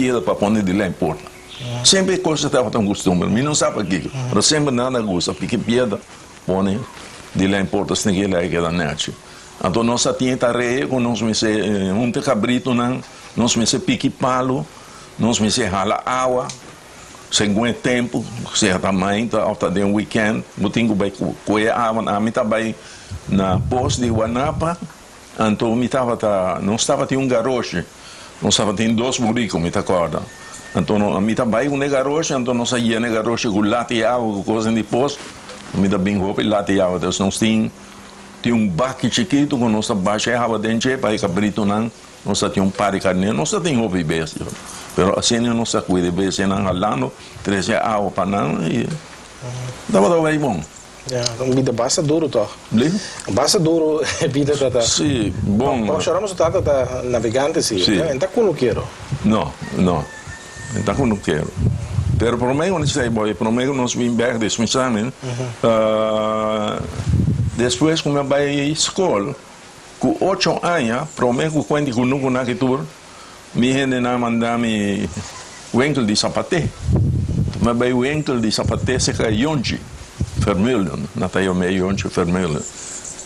piedra pa pone dilanti porta. Semper e kos tabata un kustumber, mi no sa pakiko, pero semper nan a gusta piki piedra pone dilanti porta asina ke el a keda nechi. Anto nos a tin e tarea ku nos mester hunta kabritunan, nos mester piki palu, nos mester hala awa segun e tempu, sea ta mainta òf ta den wikènt, bo tin ku bai kohe awa. Ami ta bai na pos di Wanapa, anto mi tabata, nos tabatin un garoshi, nos tabatin dos buriku, mi ta kòrda. Anto mi ta bai ku e garoshi, anto nos a yena e garoshi ku lata i awa, ku kos den di pos, mi ta bin hopi lata i awa. Entonces nos tin. Tin un baki chikitu ku nos ta basha e hawa den dje pa e kabritunan. Nos ta tin un par di karnero. Nos ta tin hopi bestia, pero asina nos ta kuida e bestianan halando, trese awa pa nan i tabata bai bon. Ya, ta un bida basta duru tòg. Bli? Basta duru e bida ta ta. Si, bon. Pero Shoramo su tata ta navegante si. Si. E ta kunukero. No, no. E ta kunukero. Pero promé ku nos bai, promé ku nos bin bèk desmisá mi, despues ku mi a bai skol, ku ocho aña, promé ku kuenti kunuku nan ki tur, mi hendenan a manda mi winkel di sapaté. Mi a bai winkel di sapaté serka Yonchi Vermeulen, nan ta yam'é Yonchi Vermeulen.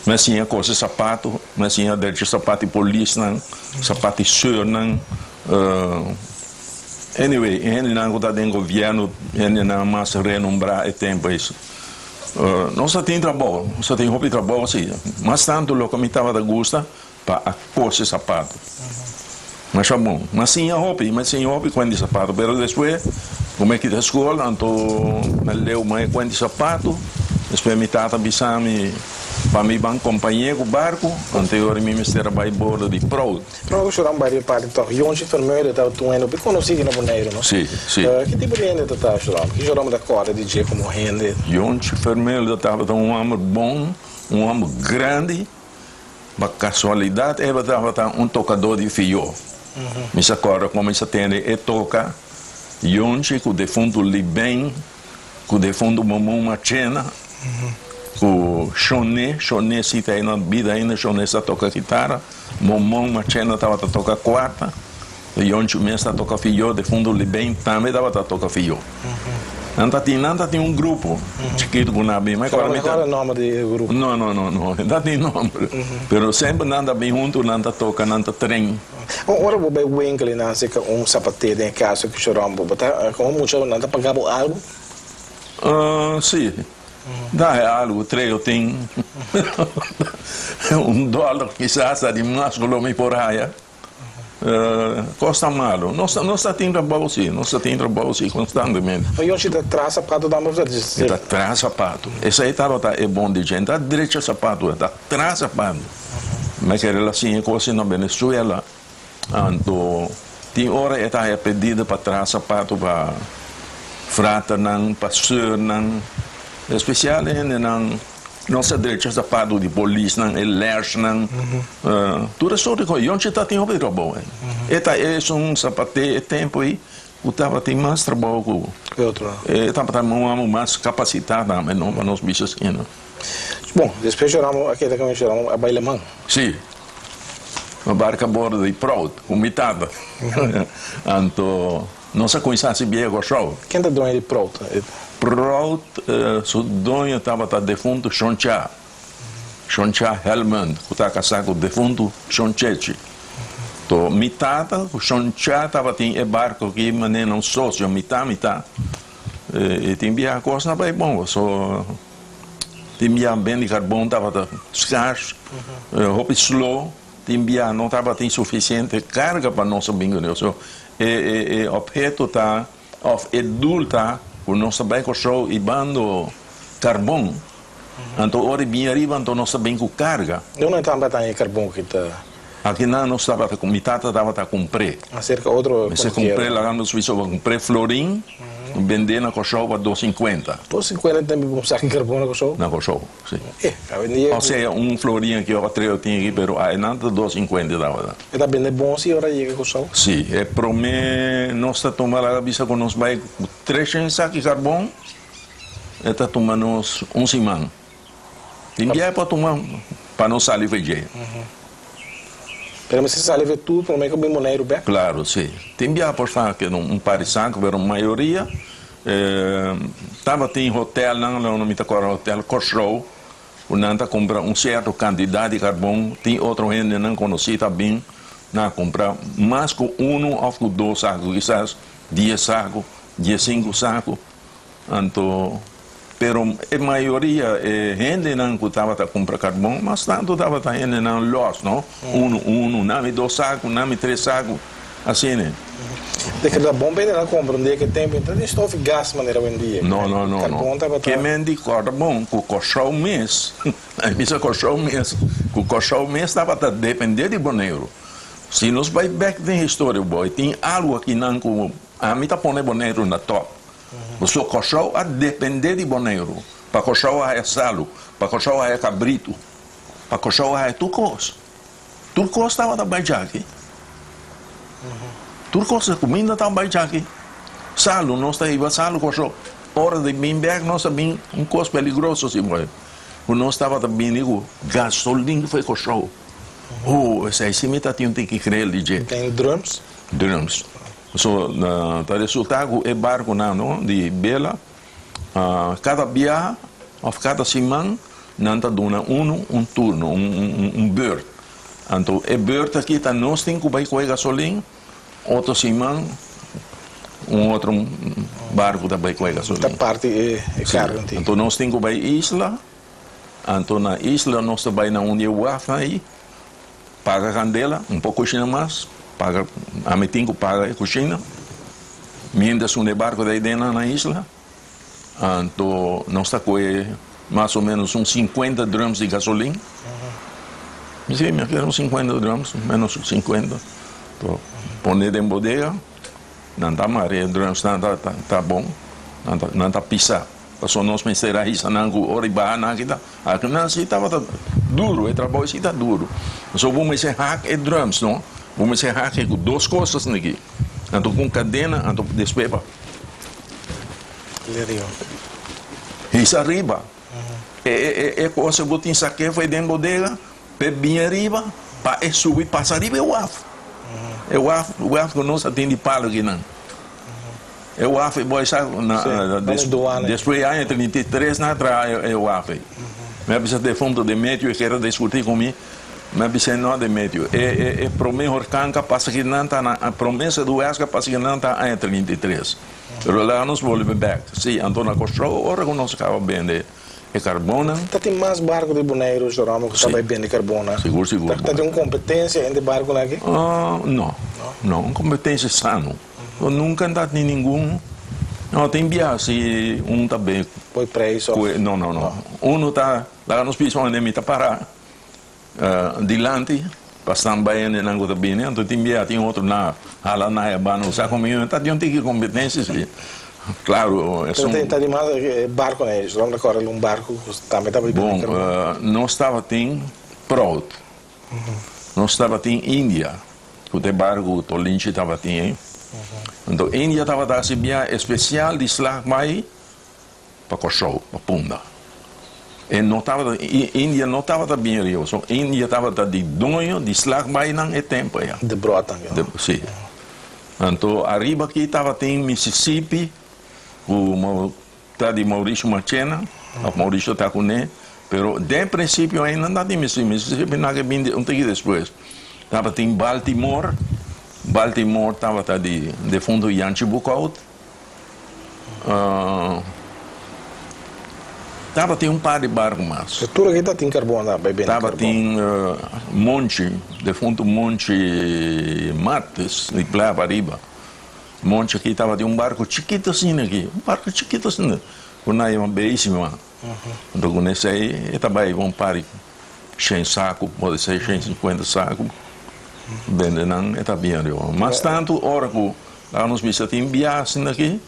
Mi a siña kose sapato, mi a siña drecha sapat di polisnan, sapat di seurnan. Anyway, e hendenan ku ta den gobièrnu, hendenan mas renombrá e tempu ei. Nos ta tin trabou, nos ta tin hopi trabou si. Mas tantu loke mi tabata gusta pa a kose sapato. Masha bon. Mi a siña hopi, mi a siña hopi kuent di sapato, pero despues ku mi a kita skol anto mi a leu mai kuent di sapato, despues mi tata a bisa mi pa mi ban kompañ'é ku barku, anto e ora mi mester a bai bordo di Proud. Pero ku Shuram bai di parti tòg, Yonchi Vermeulen ta un hende hopi konosí na Boneiru, no? Sí, sí. Ki tipo di hende ta ta Shuram? Ki Shuram ta kòrda di dje komo hende? Yonchi Vermeulen tabata un hòmber bon, un hòmber grandi. Pa kasualidat e tabata un tokadó di fió. Mi sa kòrda kon mi sa tende e toka Yonchi ku defuntu Liben, ku defuntu Momon Marchena, ku Shonné, Shonné si ta na bida ainda, Shonné sa toka kitara, Momon Marchena tabata toka kuarta. Yonchi mes ta toka fiyo, defuntu Liben tambe tabata toka fiyo. Nan ta tin, nan ta tin un grupo chikitu ku nan a bin. Pero no kòrda nòmber di e grupo? No, no, no, no, e ta tin nòmber. Pero semper nan ta bin huntu, nan ta toka, nan ta tren. Ora bo bai winkel i nan hasi un sapaté den e kaso ku Shoròmbo, bo ta komo mucha nan ta paga bo algu? Si, da e algu, treo tin un dòler kisas ta di mas ku lo mi por haya. Kos ta malu. Nos nos ta tin trabou si, nos ta tin trabou si konstantemente. Ma Yoshi ta traha sapato tambe of ta djis? E ta traha sapato. Esei tabata e bon di dje. E ta drecha sapato, e ta traha sapato. Mi kere la siña kos na Venezuela. Anto tin ora e ta haya pedido pa traha sapato pa fraternan, pa seurnan, espesial e hendenan. Nos a drecha zapato di polisnan, e lèrsnan, tur e sorti kos. Yonchi ta tin hopi trabou. E ta esun zapat'é e tempu ei ku tabatin mas trabou ku E otro. E tabata un hòmber mas kapasitá tambe, no? Pa nos bisa asina. Bon, despues Joramo a keda kaminda Joramo a bai Leman. Sí. A barka bordo di Proud ku mi tata. Anto. Nos a cuminsa haci bia Kòrsou. Ken ta doño di Proud? Proud su doño tabata defuntu Shon Cha, Shon Cha Helmund, cu ta casa cu defuntu Shon Chechi. To mi tata cu Shon Cha tabatin e barco aki manera un socio, mitá mitá. E tin bia cos na bay bon, so tin bia bende carbon tabata scars, hopi slow. Tin bia no tabatin sufisiente karga pa nos a bin ku Dios. So, e e e opheto ta òf e doel ta ku nos ta bai Kòrsou i bando karbon. Anto ora e bin ariba anto nos ta bin ku karga. Dónde tabata e karbon ki ta? Aki nan nos tabata mi tata tabata kumpr'é. Aserka otro Mester kumpr'é laga nos bisa bo kumpr'é florin bend'é na Kòrsou pa dos sinkuenta. Dos sinkuenta tambe bo saka karbon na Kòrsou? Na Kòrsou. Sí. Eh, awendia O sea, un florin aki of tres tin aki, pero adenan ta dos sinkuenta tabata. E ta bende bon si ora yega Kòrsou? Sí, e promé nos ta tuma laga bisa ku nos bai ku treshen saki karbon, e ta tuma nos un siman. Tin biaha por tuma pa nos sali for dje. Pero mester sali fe tur prome ku bin Boneiru bek? Klaro, si. Tin biaha por sa keda un par di saku, pero mayoria tabatin hotelnan, lo mi ta kòrda hotel Kòrsou, ku nan ta kumpra un sierto kantidat di karbon. Tin otro hendenan konosí ta bin nan a kumpra mas ku unu òf ku dos saku, kisas dies saku, diesinku saku. Anto, pero e mayoria e hendenan ku tabata kumpra karbon mas tantu tabata hendenan lòs, no? Unu unu, nami dos saku, nami tres saku, asina. Te keda bon pa hendenan komprendé ku e tempu no ta tin stof i gas manera awendia. No, no, no, no. Karbon tabata. Ke men di kòrda bon ku Kòrsou mes, a bisa Kòrsou mes, ku Kòrsou mes tabata dependé di Boneiru. Si nos bai bèk den historia boy, tin algu akinan ku ami ta pone Boneiru na tòp. Pasobra Kòrsou a dependé di Boneiru pa Kòrsou a haya salu, pa Kòrsou a haya kabritu, pa Kòrsou a haya tur kos. Tur kos tabata bai djaki. Tur kos, kuminda tabata bai djaki. Salu, nos ta hiba salu Kòrsou. Ora di bin bèk nos ta bin un kos peligroso si boy, ku nos tabata bini ku gasolin for Kòrsou. Oh, esei si mi ta tin un tiki krel di dje. Den drums? Drums. So ta resulta ku e barkunan no di bela kada biaha òf kada siman nan ta duna unu un turno, un beurt. Anto e beurt aki ta nos tin ku bai kohe gasolin, otro siman un otro barku ta bai kohe gasolin. Ta parti e karga anti. Anto nos tin ku bai isla, anto na isla nos ta bai na un di e wafnan ei. Paga kandela, un poko kushina mas, paga, ami tin ku paga e kushina, mientras un e barko ta den na isla, anto nos ta kohe mas o menos un sinkuenta drums di gasolin, mi si, mi a kere un sinkuenta drums, menos sinkuenta, anto pone den bodega, nan ta mara e drums nan ta bon, nan ta pisa. Pasobra nos mester a hisa nan ku ora i baha nan aki ta aki nan si tabata duru, e trabou si ta duru. Pasobra bo mester hak e drums no, bo mester hak e ku dos kos asina aki, anto ku un kadena anto despues pa hisa riba. E e e kos ku bo tin sak'é for den bodega p'e bin ariba pa e subi pasa riba e waf, e waf waf ku nos a tin di palu akinan. E waf e boy sa na despues e aña 33 nan a traha e waf ei. Mi a bisa defunto Demetrio e kere discuti cu mi, mi a bis'é no Demetrio e e e prome horcan cu a pasa aki nan ta na prome sedues cu a pasa aki nan ta aña 33. Pero laga nos bolbe bek. Si, anto na Kòrsou ora cu nos caba bende e carbonnan. Ta tin mas barco di Boneiru, Jeromo, cu ta bay bende carbonnan? Sigur, sigur. Ta tin un competencia entre barconan aki? No, no, un competencia sano. Bo nunca ta tin ningun no tin bia si un ta be Poi prijs of cu no no no uno ta laga nos bisa unda mi ta para dilanti pa stan bay hende nan cu ta bini anto tin bia tin otro na hala na e banda sa como yo ta tin un tiki competencia si claro esun Pero ta di mas barco nan ellos lo core un barco cu tambe ta bay bini bon nos tabatin proud nos tabatin India. Ku ta e barku ku Tolinchi tabatin ei. Anto India tabata hasi biaha espesial di Slagbaai pa Kòrsou, pa Punda. E no tabata, India no tabata bin riba, so India tabata di doño di Slagbaainan e tempu ei. De bròtan. Si. Anto ariba aki tabatin Mississippi ku Ta di Mauricio Marchena, of Mauricio ta kuné, pero den prinsipio ainda no ta di Mississippi, Mississippi nan ke bin un tiki despues. Tabatin Baltimore, Baltimore tabata di defunto Janchi Boekhout. Tabatin un par di barku mas. E tur aki tabatin karbon ta bai bende karbon? Tabatin Monchi, defunto Monchi Martes di Playa Pariba. Monchi aki tabatin un barco chikito asina aki, un barco chikito asina, cu nan yama Beisima. Anto cu nesei e ta bay un par di shen saco, pode ser shen cincuenta saco, bende nan e ta bien riba. Mas tanto ora cu laga nos bisa tin bia asina aki,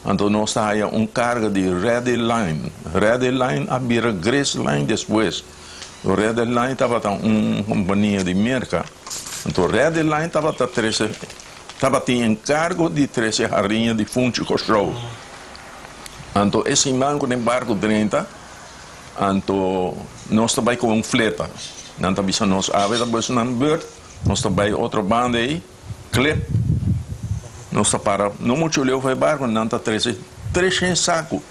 anto nos ta haya un carga di Ready Line. Ready Line a bira Grace Line despues. Ready Line tabata un compania di Merca, anto Ready Line tabata trece. Tabatin enkargo di trese hariña di funchi Kòrsou. Anto e siman ku den barku drenta, anto nos ta bai ku un fleta. Nan ta bisa nos, Awe ta boso nan bùrt. Nos ta bai otro banda ei, klep. Nos ta para no muchu leu for e barku, nan ta trese treshen saku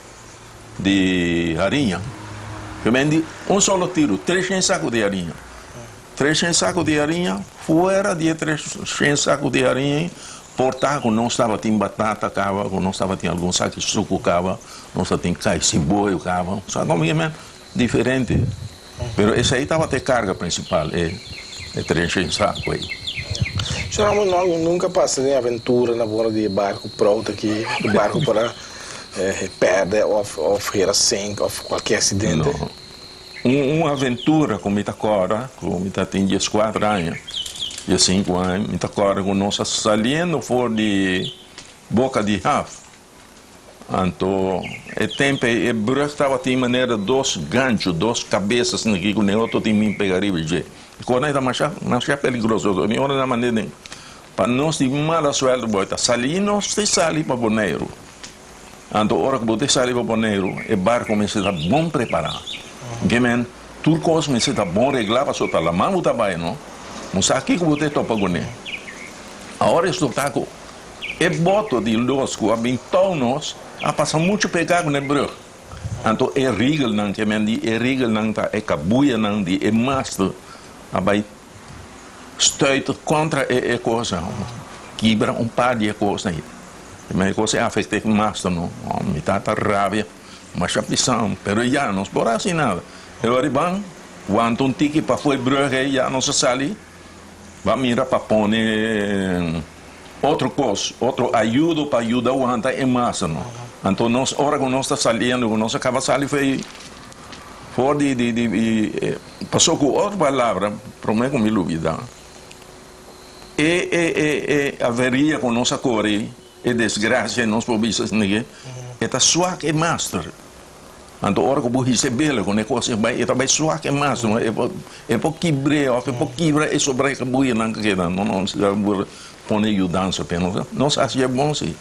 di hariña. Ke men di un solo tiru, treshen saku di hariña. Treshen saku di hariña, fuera di e treshen saku di hariña ei, por ta ku nos tabatin batata kaba, ku nos tabatin algun saki suku kaba, nos tabatin kai siboyo kaba. Sa komo ke men? Diferente. Pero esei tabata e karga prinsipal, e treshen saku ei. Señor Ramon, no nunka pasa den aventura na bordo di e barku prout aki, ku barku por a pèrdè òf hera sink òf kualke aksidente? No. Un aventura ku mi ta kòrda, ku mi ta tin dieskuater aña, diesinku aña, mi ta kòrda ku nos a saliendo for di boka di haf. Anto e tempu ei e brug tabatin manera dos ganchu, dos kabes asina aki ku den otro tin bin pega riba dje. E kosnan ei ta masha, masha peligroso. Mi ora nan mand'é den pa nos di mala suerte bo ta sali nos ta sali pa Boneiru. Anto ora ku bo ta sali pa Boneiru e barko mester ta bon prepará. Ke men tur kos mester ta bon reglá pasobra ta laman bo ta bai no. Bo sa kiko bo ta topa kuné. Awor e resultá ku e boto di los ku a bin tou nos a pasa muchu pegá ku e brùg. Anto e rigelnan, ke men di e rigelnan ta e kabuyanan di e master a bai stuit kontra e kosnan, kibra un par di e kosnan ei. Ma e kos ei afekt'é mas ta no. Mi tata rabia masha pisá, pero ya nos por hasi nada. E ora ban wanta un tiki pafó e brùg ei, ya nos a sali ban mira pa pone otro kos, otro ayudo pa yuda wanta e masa no. Anto nos ora ku nos ta saliendo, ku nos a kaba sali for ei for di di di paso ku otro palabra promé ku mi lubida. E e e e averia ku nos a kore, e desgrasia nos por bisa esaki, e ta swak e master. Anto ora ku bo hisa e bela ku e kos e bai, e ta bai swak e master, e por e por kibr'é òf e por kibra e sobra e kabuyanan ku keda. No no pone yudansa p'e nos. Nos hasi e bon si.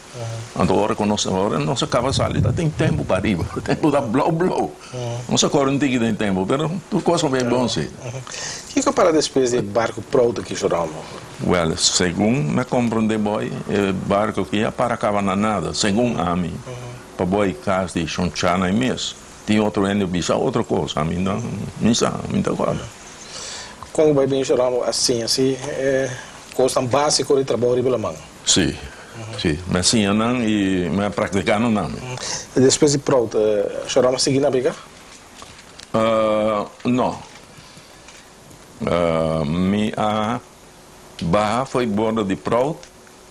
Anto ora ku nos ora nos a kaba sali ta tin tempu pa riba, tempu ta blou blou. Nos a kore un tiki den tempu, pero tur kos a bai bon si. Kiko para despues di e barku prouto ki Shoromo? Wèl, segun mi a komprondé boi, e barku aki a para kaba na nada, segun ami, pa boi kas di Shonchana e mes. Tin otro hende bisa otro kos, ami no mi sa, mi ta kòrda. Kon ku bai bin Shoromo a siña si e kosnan básiko di trabou riba laman? Si, si. Mi a siña nan i mi a praktiká nan tambe. Despues di Prout, Shoromo a sigui nabegá? No. Mi a baha for e bordo di Prout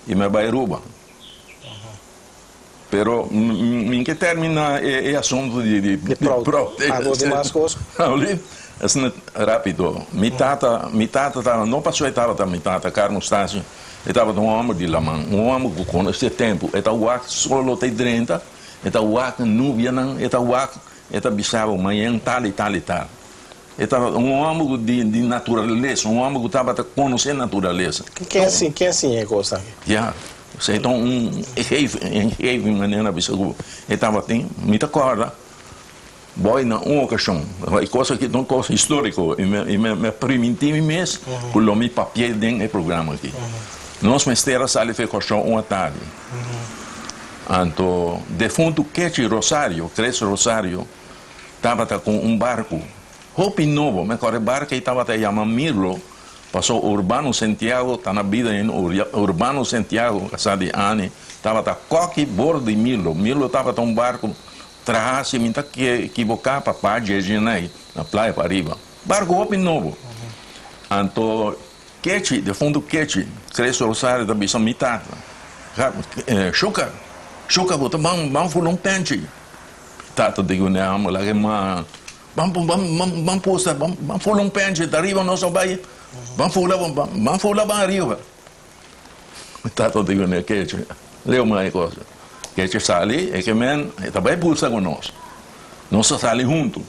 i mi a bai Aruba. Pero mi ke terminá e asuntu di Prout. Ah, bo tin mas kos? Asina rápido. Mi tata, mi tata tabata, no pasobra e tabata mi tata, Carmo Stacio, e tabata un hòmber di laman, un hòmber ku konosé tempu. E ta wak solo ta e drenta, e ta wak nubianan, e ta wak, e ta bisa bo mañan tal i tal i tal. E tabata un hòmber ku di di naturalesa, un hòmber ku tabata konosé naturalesa. Ken a siña, ken a siña e kos aki? Ya, esei ta un gegeven manera bisa ku e tabatin. Mi ta kòrda. Boy na un okashon, e kos aki ta un kos históriko i mi mi a primintí mi mes ku lo mi papi'é den e programa aki. Nos mester a sali for e Kòrsou un atardi. Anto defuntu Kechi Rosario, Chris Rosario, tabata ku un barku hopi nobo. Mi kòrda e barku ei tabata yama Mirlo, paso Urbano Sentiago ta na bida ainda, Urbano Sentiago kasá di Annie tabata kòki bordo di Mirlo. Mirlo tabata un barku Traha si mi ta kiboká pa pa djejenai na playa pa ariba. Barku hopi nobo. Anto Kechi, defuntu Kechi, Creso Rosario ta bisa mi tata, Shuka, Shuka bo ta ban ban fula un penchi. Tata di kuné amo laga e man, ban ban ban pusta, ban fula un penchi, ta ariba nos a bai, ban fula ban fula ban ariba. Mi tata di kuné, Kechi, leu mai e kos. Kechi sali, e ke men, e ta bai buska ku nos. Nos ta sali huntu.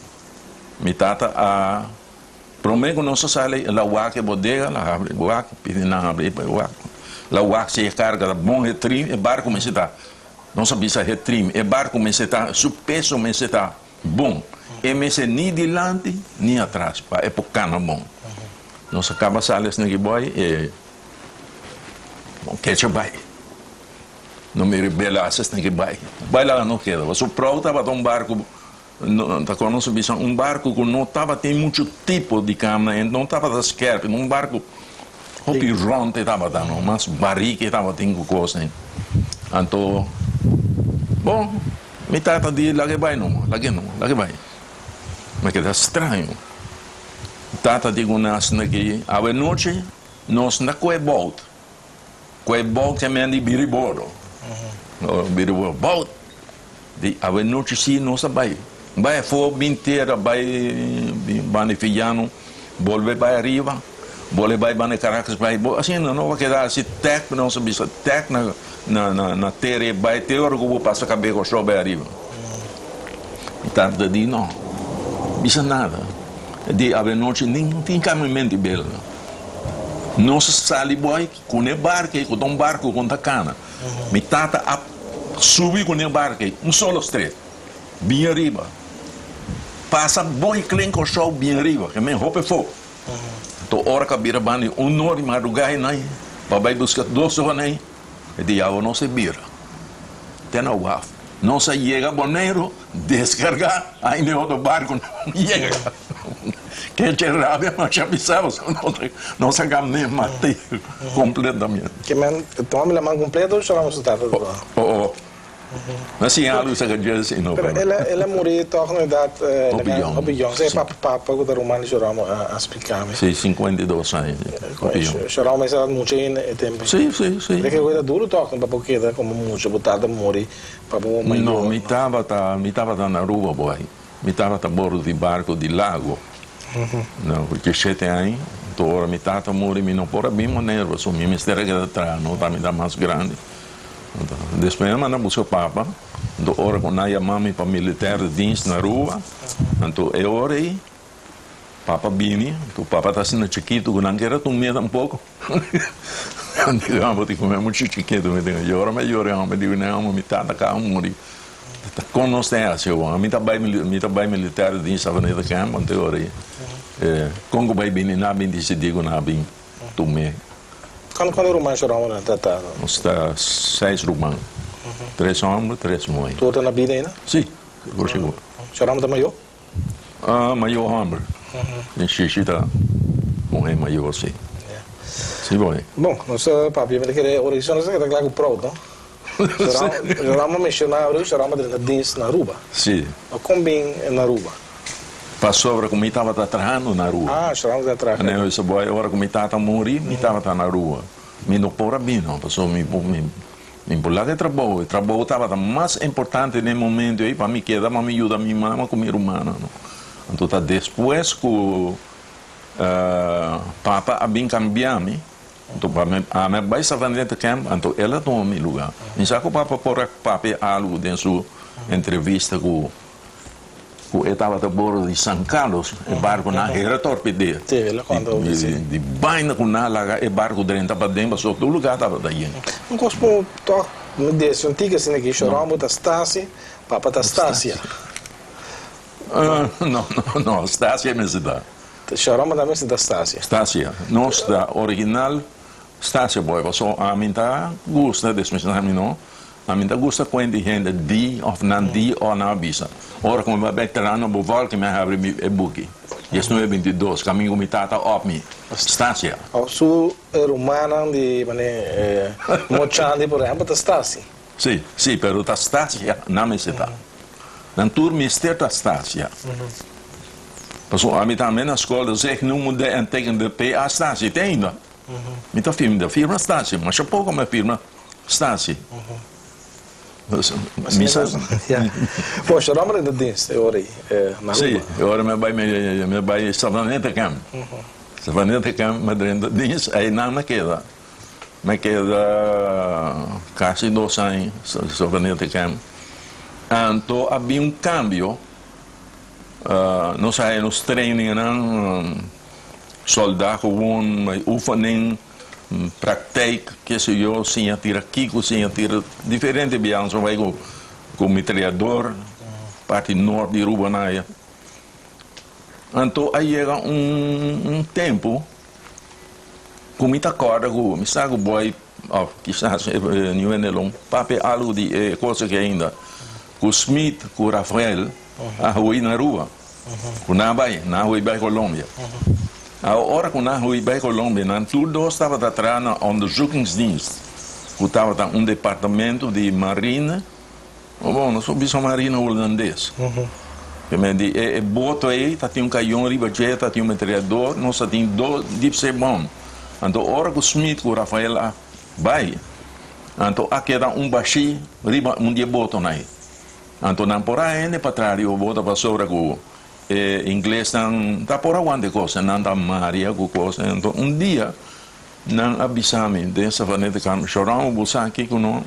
Mi tata a promé ku nos a sali, el a wak e bodega, el a habri wak, pidi nan habri pa e wak. El a wak si e karga ta bon, e trim, e barku mester ta, nos a bisa e trim, e barku mester ta, su peso mester ta bon. E mester ni dilanti ni atras pa e por kana bon. Nos a kaba sali esnan ki boy e kecha bai. No mira bela haci esnan ki bai. Bai laga no keda. Pasobra prou tabata un barco, ta con nos a bisa un barco cu no tabatin mucho tipo di camna en no tabata skerpi, un barco hopi rond e tabata no, mas barica e tabatin cu cosnan. Anto, bon, mi tata di laga e bai no, laga e no, laga e bai. Mi keda straño. Tata di ku nas na ki awe nochi nos na kue bout. Kue bout ke men di biri bordo. Biri bordo. Bout! Di awe nochi si nos a bai. Bai afó bin tera bai banda Fijano bolbe bai ariba. Bolbe bai banda Caracas bai asina no a keda asi tek nos a bisa tek na na tera e bai te ora ku bo pasa kabe Kòrsou bai ariba. Mi tata di no bisa nada. E di avenochi nin tin kamiamento di bela. Nos a sali boi ku ne barka ei ku ta un barku ku ta kana. Mi tata a subi ku ne barka ei un solo stret bin ariba pasa boi klen Kòrsou bin ariba ke men hopi afó. Anto ora ku a bira banda di un or di madrugá ei pa bai buska dos or ei e di awe nos a bira te na waf. Nos a yega Boneiru deskargá ainda e otro barku no yega. Kechi rabia masha bisa pasobra nos a kaba mati kompletamente. Ke men tuma mi laman kompleto o solamente su tata ta? Oh oh. Na siña algu sa ka dje si no. Pero el a muri tòg na edat hopi yòn. Hopi yòn. Si papa papa ku ta ruman di Shoramo a splika mi. Si, 52 aña. Hopi yòn. Shoramo mester a mucha ainda e tempu. Si, si, si. Te kere ku e ta duru tòg pa bo keda komo mucha, bo tata muri, pa bo mayor. No, mi tabata, mi tabata na Aruba boy. Mi tabata bordo di barko di lago. No, ku diesshete aña. Anto ora mi tata muri mi no por a bin Boneiru pasobra mi mester a keda traha, no ta mi ta mas grandi. Despues a manda buska papa, anto ora ku nan yama mi pa militaire dienst na Aruba, anto e ora ei papa bini, anto papa ta asina chikitu ku nan kere tum'é tampoko. Nan di, Bo tin kume muchu chikitu, mi tin yora, mi a yora, mi di, No, mi tata kaba muri, ta kon nos ta hasi awor? Mi ta bai, mi ta bai militaire dienst Avenida Camp, anto e ora ei kon ku bai bini nan a bin disidí ku nan a bin tum'é. Cuando cuando ruman Shoramo nan ta ta? Nos ta seis ruman. Tres homber, tres muhe. Tur ta na bida ainda? Si, sigur sigur. Shoramo ta mayor? Ah, mayor homber. E Shishi ta muhe mayor, si. Si boy. Bon, nos ta papia, mi ta kere ora ki nos ta keda kla ku proud, no? Shoramo a menciona awe, Shoramo a drenta dienst na Aruba. Si. No kon bin na Aruba? Pasobra ku mi tabata trahando na Aruba. Ah, Shoramo ta traha. Anei bisa boy, ora ku mi tata muri, mi tabata na Aruba. Mi no por a bin no, pasobra mi mi mi por laga e trabou. E trabou tabata mas importante den e momento ei pa mi keda pa mi yuda mi mama ku mi rumannan no. Anto ta despues ku papa a bin kambia mi, Anto pa mi ami a bai Savaneta Camp, anto el a tuma mi luga. Mi sa ku papa por a papia algu den su entrevista ku ku e tabata bordo di San Carlos, e barku nan hera torpedea. Sí, el a konta hopi si. Di baina ku nan a laga e barku drenta paden pasobra tur luga tabata yen. Un kos ku tòg mi desi un tiki asina ki Shorombo ta Stasi, papa ta Stasia. No, no, no, Stasia mester ta. Shoroma ta mester ta Stasia. Stasia. Nos ta original Stasia boy paso ami ta gusta despues ami no ami ta gusta cuenta di hende di of nan di of nan a bisa ora cu mi bai bek terano bo volke mi a habri mi e buki 1922 caminda cu mi tata op mi Stasia. Of su rumannan di mane Mochandi por ehempel ta Stasi. Si, si, pero ta Stasia nan mester ta. Nan tur mester ta Stasia. Pasobra ami tambe na skol ta zeg noemen de en teken de PA Stasie te ainda. Mi ta firma, mi ta firma Stasie, masha poko mi a firma Stasie. Dus mi sa. Bo, Shorama ta dienst e ora ei na Aruba? Si, e ora mi a bai mi a bai Savaneta Camp. Savaneta Camp mi a drenta dienst, einan mi a keda. Mi a keda kasi dos aña Savaneta Camp. Anto a bin un kambio. Nos a haya nos trainingennan, soldá gewoon, oefening, praktijk, ke sé yo, siña tira kiko, siña tira diferente biaha nos a bai ku mitrayador parti nort di Aruba nan aya. Anto a yega un tempu. Ku mi ta kòrda ku mi sa ku boy òf kisas New Enelon papia algu di e kos aki ainda, ku Smith ku Rafael a hui na Aruba, ku nan a bai, nan a hui bai Colombia. Awo ora ku nan a hui bai Colombia nan tur dos tabata traha na Onderzoekingsdienst, ku tabata un departamento di marine. Bon, nos por bisa marina hulandes. Primer di e e boto ei ta tin un kayon riba dje, ta tin un metrallador, nos ta tin dos diepzee bom. Anto ora ku Smit ku Rafael a bai, anto a keda un bashí riba un di e botonan ei. Anto nan por a hende pa traha riba boto pasobra ku e inglesnan ta por a wanta e kos, nan ta maria ku kos. Anto un dia nan a bisa mi den Savaneta Kamp, Shoramo bo sa kiko no?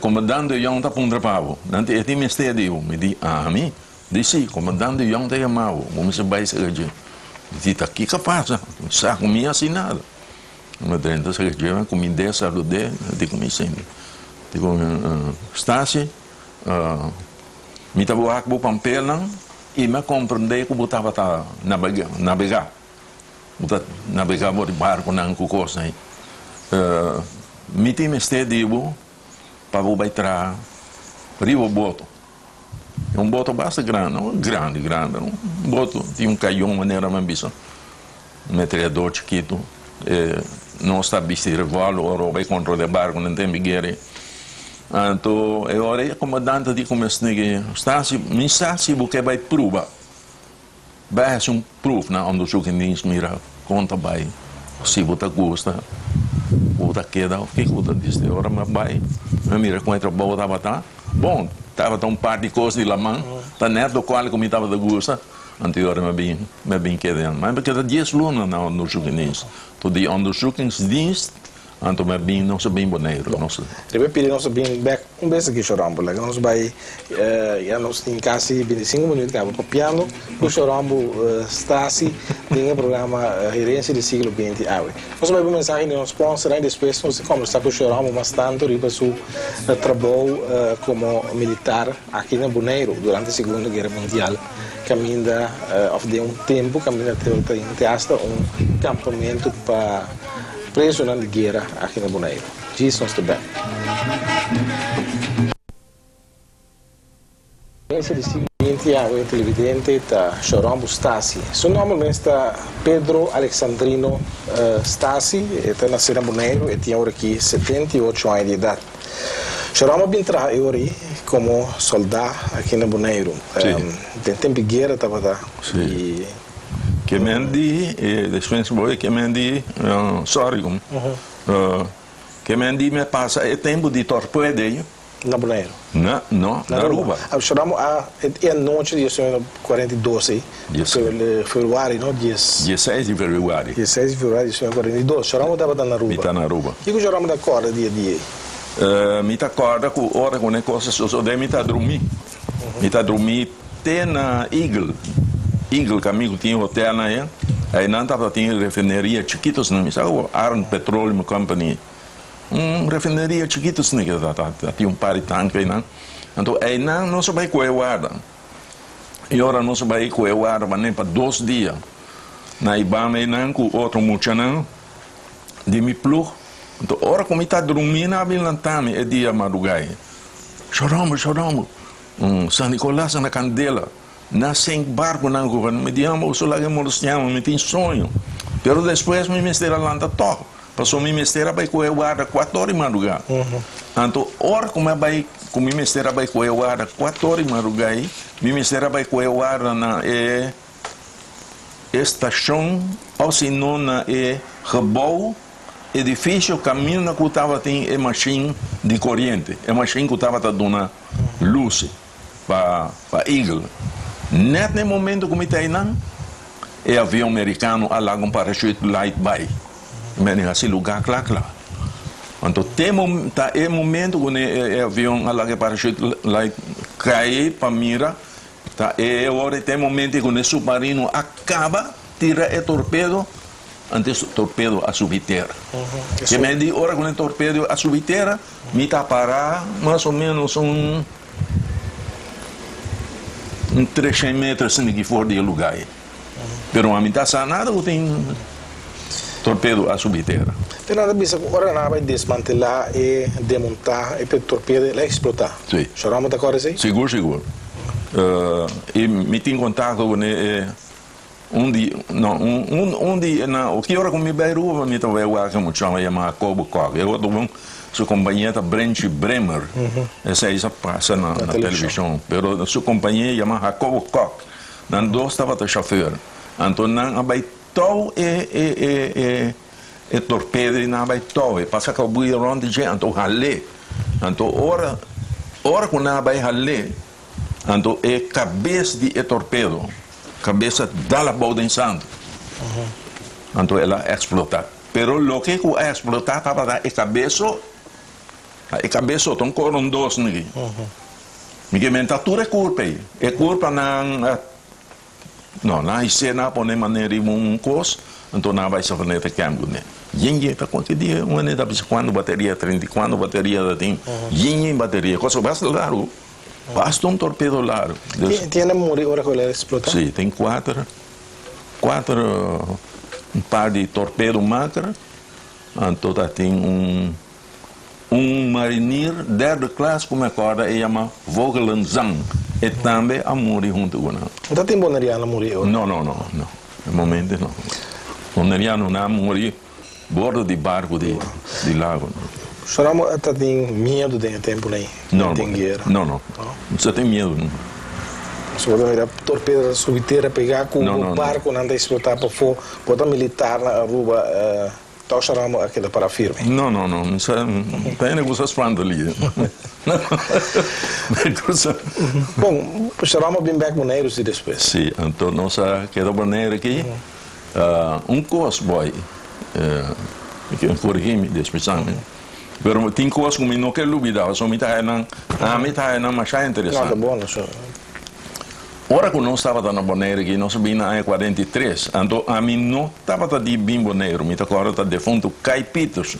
Komandante Young ta puntra pa bo. Nan di, E tin mester di bo. Mi di, Ami? Di, Si, Komandante Young ta yama bo. Bo mester bai serka dje. Mi di, Ta kiko a pasa? Mi sa ku mi hasi nada. Mi drenta serka dje, mi kumind'é, salud'é. Mi di ku mi sinti. Di ku mi, Stasi, mi ta wak bo pampelnan i mi a komprendé ku bo tabata nabegá. Bo ta nabegá bo di barkunan ku kosnan ei. Mi tin mester di bo pa bo bai traha riba boto. E un boto basta grandi, no grandi grandi, un boto tin un kayon manera mi a bisa, un metrallador chikitu. E nos ta bisti revolver ora bo bai kontrolá e barkunan den bigeri. Anto e ora ei e komandante di ku mi a snigi, Stasi, mi sa si bo ke bai pruba. Bai hasi un proef na onderzoekingsdienst mira kon ta bai, si bo ta gusta, bo ta keda of kiko bo ta disi. Ora mi a bai mi a mira kon e trabou tabata, bon tabata un par di kos di laman, ta net lokual ku mi tabata gusta, anto e ora mi a bin mi a bin keda. Mi a keda dies luna na onderzoekingsdienst, to di onderzoekingsdienst Anto mi a bin, nos a bin Boneiru, nos a. Riba e pidi nos a bin bek un bes aki Shorombo. Laga nos bai, ya nos tin kasi bintisinko minuut kaba papiando ku Shorombo Stasi den e programa Herensia di Siglo Binti awe. Nos a bai pa mensahe di nos sponsornan i despues nos ta kombersá ku Shorombo mas tantu riba su trabou komo militar aki na Boneiru durante Segundo Guera Mundial kaminda òf den un tempu kaminda te hasta un kampamentu pa Presonan di guera aki na Boneiru. Djis nos ta bek. Herencia di siglo binti awe televidente ta Shorombo Stasi. Su nomber mes ta Pedro Alexandrino Stasi. E ta nace na Boneiru. E tin aworakí 78 aña di edad. Shorombo a bin traha e ora ei como solda aki na Boneiru. Den tempo di guera tabata. I. Ke men di, e despues bo ke men di, sorry um, ke men di me pasa e tempu di torpede ei. Na Boneiru? Na, no, na Aruba. Amsterdam a e anochi di 1942 ei, februari no, dies. Dieseis di februari. Dieseis di februari di 1942, Shoramo tabata na Aruba. Mi ta na Aruba. Kiko Shoramo ta kòrda di e dia ei? Mi ta kòrda ku ora ku e kos a sosodé mi ta drumí. Mi ta drumí te na Eagle, Eagle kaminda ku tin hotelnan ei, einan tabata tin refineria chikitu asina, mi sa ku Arn Petroleum Company, un refineria chikitu asina ke ta tin un par di tanke einan. Anto einan nos a bai kohe warda, i ora nos a bai kohe warda manera pa dos dia na Ibama einan ku otro muchanan di mi plug, anto ora ku mi ta drumí nan a bin lanta mi e dia madrugá ei. Shorombo, shorombo, San Nicolas na candela, na sink barconan cu mi di amo boso laga molestiamo, mi tin soño. Pero despues mi mester a lanta toch, pasobra mi mester a bay coge warda cuatro ora di madruga. Anto ora cu mi a bay, cu mi mester a bay coge warda cuatro ora di madruga ey, mi mester a bay coge warda na e estacion of si no na e gebouw. Edifisio kaminda ku tabatin e mashin di koriente, e mashin ku tabata duna lus pa Eagle. Nèt na e momento ku mi ta einan, e avion merikano a laga un parachute light bai. Mi a hasi lugá kla kla. Anto te ta e momento ku e avion a laga e parachute light kai pa mira, ta e ora te momento ku e submarino a kaba tira e torpedo. Antes torpedo a subi tera. Ke men di ora ku e torpedo a subi tera, mi ta pará mas o ménos un un treshen meter asina aki for di e lugá ei. Pero ami ta sa nada ku tin. Torpedo a subi tera. Pero nan ta bisa ku ora nan a bai desmantelá e demontá e torpedo el a eksplotá. Sí. Shorama ta kòrda esei? Sigur sigur. I mi tin kontakto ku e un di no un un di na ki ora ku mi bai Aruba mi ta bai wak e muchacho a yama Jacobo Kok. E otro un su kompania ta Brenchi Bremer. Esei sa pasa na televishon. Pero su kompania yama Jacobo Kok. Nan dos tabata shofèr. Anto nan a bai Tou e e e e e torpedo i nan a bai tou e pasa kau bui rond di dje anto hal'é. Anto ora ora ku nan a bai hal'é anto e kabes di e torpedo kabes a dal abou den santu anto el a eksplotá. Pero loke ku a eksplotá tabata e kabes so. E kabes so ta un koron dos niki. Mi ke menta tur e kurpa ei. E kurpanan a. No, nan a hise, nan a pone manera riba un kos, anto nan a bai Savaneta Camp kuné. Yen yen ta konta di un hende ta bisa kuantu bateria tin, kuantu bateria ta tin. Yen yen bateria, kos basta largu, basta un torpedo largu. Tin hende a muri ora ku el a eksplotá? Si, tin kuater, kuater un par di torpedo maker, anto ta tin un. Un marinier derde klas ku mi a kòrda e yama Vogelenzang. E tambe a muri huntu ku nan. No ta tin boneriano muri e ora? No, no, no, no. E momento no. Bonerianonan a muri bordo di barku di lago. Solamo a ta tin miedu den e tempunan ei? No, Den guera? no, no. No sa tin miedu no. So bo ta mira torpedo ta subi tera pegá ku barkunan ta eksplotá pafó. Bo ta militar na Aruba. Tòg Ramo a keda para firme. No, no, no. Mi sa ta hende ku sa spanta li. Mi kusa. Bon, Ramo a bin bèk Boneiru si despues. Si, anto nos a keda Boneiru aki. Un kos, bòi, mi ke korigí mi despues tambe. Pero tin kos ku mi no ke lubidá, pasobra mi ta haña nan, ami ta haña nan masha interesante. No, ta bon eso. Ora ku nos tabata na Boneiru aki, nos a bin na aña 43, anto ami no tabata di bin Boneiru, mi ta kòrda ta defuntu Kai Pieters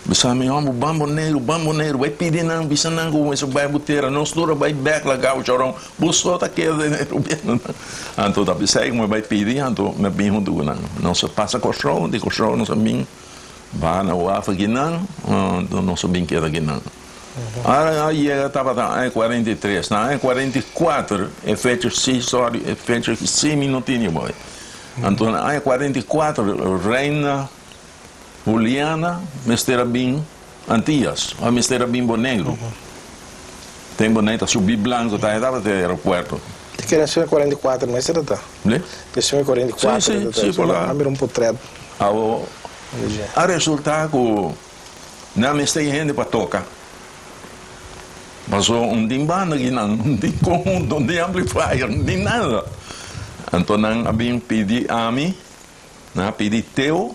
bisa mi, Hòmber, ban Boneiru, ban Boneiru, bai pidi nan, bisa nan ku mester bai bo tera, nos tur a bai bèk laga Gaucharon, bo so ta keda den e rubianan. Anto ta p'esei ku mi bai pidi, anto mi a bin huntu ku nan. Nos a pasa Kòrsou, di Kòrsou nos a bin baha na waf akinan, anto nos a bin keda akinan. A yega tabata aña 43. Na aña 44 e fecha si, sorry, e fecha si mi no tini boy. Anto na aña 44 Reina Juliana mester a bin Antillas, a mester a bin Boneiru. Tempo nan e ta subi blanco ta e tabata e aeropuerto. Te kere asina 44 mester ta ta? Le? Te asina 44 Si, si, si, por la. A mira un potret. Awo a resulta cu Nan mester e hende pa toka. Paso un tin banda aki nan, un tin conjunto, un tin amplifier, un tin nada. Anto nan a bin pidi ami, nan a pidi Teo,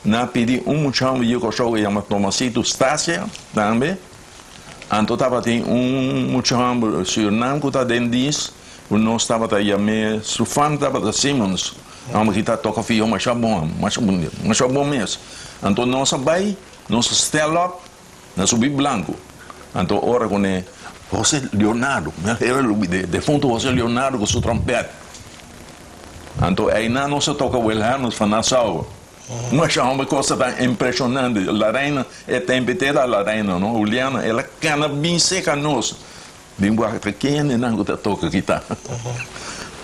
nan a pidi un muchacho di Kòrsou ku yama Tomasito Stasia tambe. Anto tabatin un mucha hòmber Sürnam ku ta den dis ku nos tabata yam'é, su fam tabata Simmons. Hòmber ki ta toka fio masha bon, masha bon, masha bon mes. Anto nos a bai, nos a stel op na subi blanku. Anto ora ku ne Jose Leonardo, mi a hera lubid'é, defuntu Jose Leonardo ku su trompèt. Anto einan nos a toka Wilhelmus van Nassau. Masha hòmber kosa tan impreshonante. La reina, e tempu te era la reina no, Juliana, el a kana bin seka nos. Bin wak ta kende nan ku ta toka kita.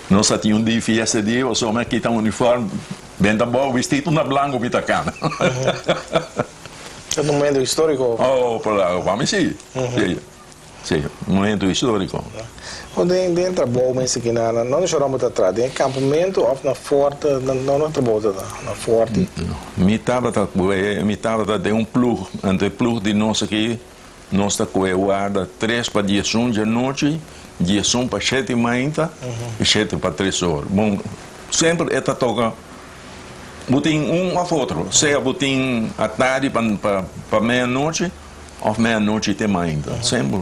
Nos a tin un di fiesta di pasobra mi a kita uniform benta abou bisti tur na blanco mi ta kana. Ta un momento historico. Oh pa mi si, si, si, un momento historico. Bo den den trabou mester kina nan no shorombo ta traha den e campamento of na forte nan no trabou ta na forte. Mi tabata mi tabata den un ploeg anto e ploeg di nos aki Nos ta kohe warda tres pa diesun djanochi, diesun pa shete mainta i shete pa tres or. Bon, semper e ta toka bo tin un òf otro, sea bo tin atardi pa pa meanochi òf meanochi te mainta, semper.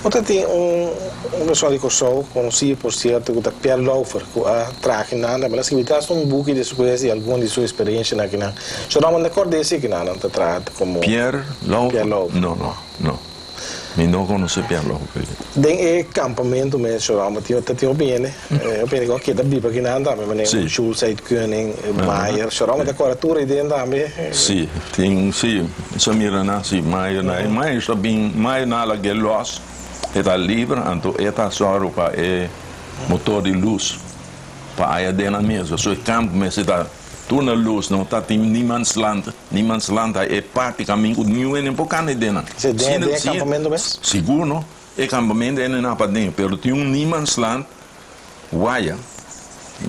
Bo ta tin un un persona di Kòrsou, konosí por sierto, ku ta Pierre Lauffer, ku a traha kinan, tambe el a skibi tas un buki despues di algun di su eksperensianan kinan. Su nomber no kòrd'é si kinan nan ta traha komo Pierre Lauffer? Pierre Lauffer. No, no, no. Mi no konosé Pierre Lopez. Den e kampamentu mes, Shoramba, tin ta tin hopi hende, hopi hende ku a keda biba akinan tambe, manera Jules Uitkunning, Meyer. Shoramba ta kòrda tur ei den tambe. Sí, tin, sí, mi sa mira nan, sí, Meyer na, Meyer sa bin, Meyer na lag'é lòs, e ta liber, anto e ta sòru pa e motor di lus pa aya den nan mes, pasobra e kampo mester ta. Tur na lus no ta tin niemandsland, niemandsland ta e parti kamin ku niun hende por kanda den nan. Si den e kampamento mes? Sigur no, e kampamento hende na paden, pero tin un niemandsland waya,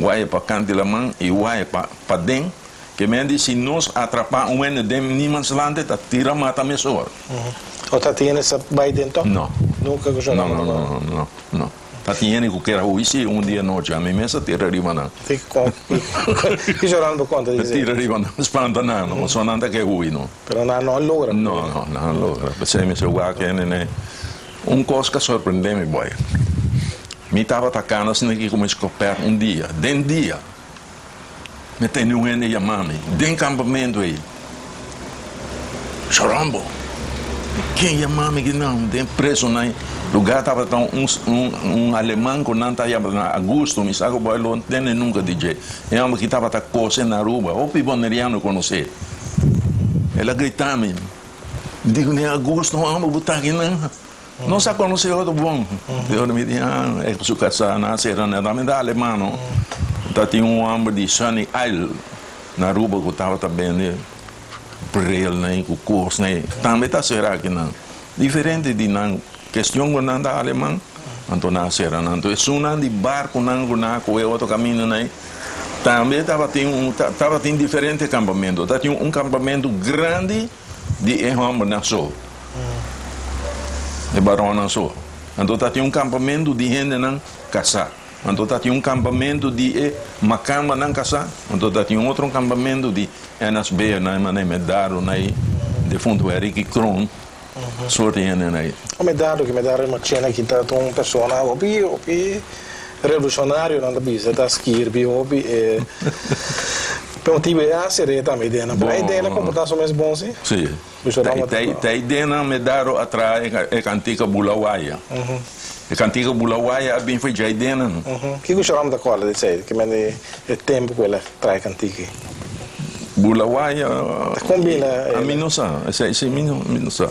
waya pa kant di laman i waya pa paden, ke men di si nos atrapá un hende den niemandsland e ta tira mata mesora. O ta tin hende sa bai den tòg? No. Nunka ku No, no, no, no, no. Ta tin hende ku kier a hui si un dia nochi, ami mes a tira riba nan. Ki Joran bo konta di esei? Tira riba nan, spanta nan, no, pasobra nan ta ke hui no. Pero nan no a logra. No, no, nan a logra. P'esei mi sa wak hende ne. Un kos ku a sorprende mi boy, mi tabata kana asina aki ku mi skopèt un dia, den dia, Mi tende un hende yama mi den kampamentu ei, Shorombo! Ken yama mi ki nan? Den presonan lugar tabata un un aleman ku nan ta yama Augusto, mi sa ku bo lo tende nunka di dje. E homber ki tabata kose na Aruba, hopi boneriano konosé. El a grita mi, mi di kuné, Augusto, homber bo ta akinan? Nos a conoce otro bon. E ora mi di, ah, e cu su casa na cera na tambe ta aleman no. Ta tin un homber di Sunny Isle na Aruba cu tabata bende brilnan cu cosnan. Tambe ta cera akinan. Diferente di nan cuestion cu nan ta aleman, anto nan a cera nan. Anto esunnan di barconan cu nan a coge otro camindanan ey, tambe tabatin un, tabatin diferente campamento. Tabatin un campamento grandi. Di e hòmbernan so, e baronnan so. Anto ta tin un kampamentu di hendenan kasá. Anto ta tin un kampamentu di e makambanan kasá. Anto ta tin otro kampamentu di NSB'ernan, manera Medardonan ei, defuntu Ericky Kroon, soort di hendenan ei. O Medardo, ki Medardo e Machena ki ta un persona hopi, hopi revolucionario nan ta bisa, ta skirbi hopi e. Pe motibu e a ser'é tambe ideanan. Pero e ideanan komportá su mes bon si. Si. Ta ideanan Medaro a traha e kantika Bula Waya. E kantika Bula Waya a bin for dje ideanan. Kiko Sharon ta kòrda di esei? Ki mende e tempu ku el a traha e kantika ei? Bula Waya. Ta kombina. Ami no sa. Esei si mi no sa.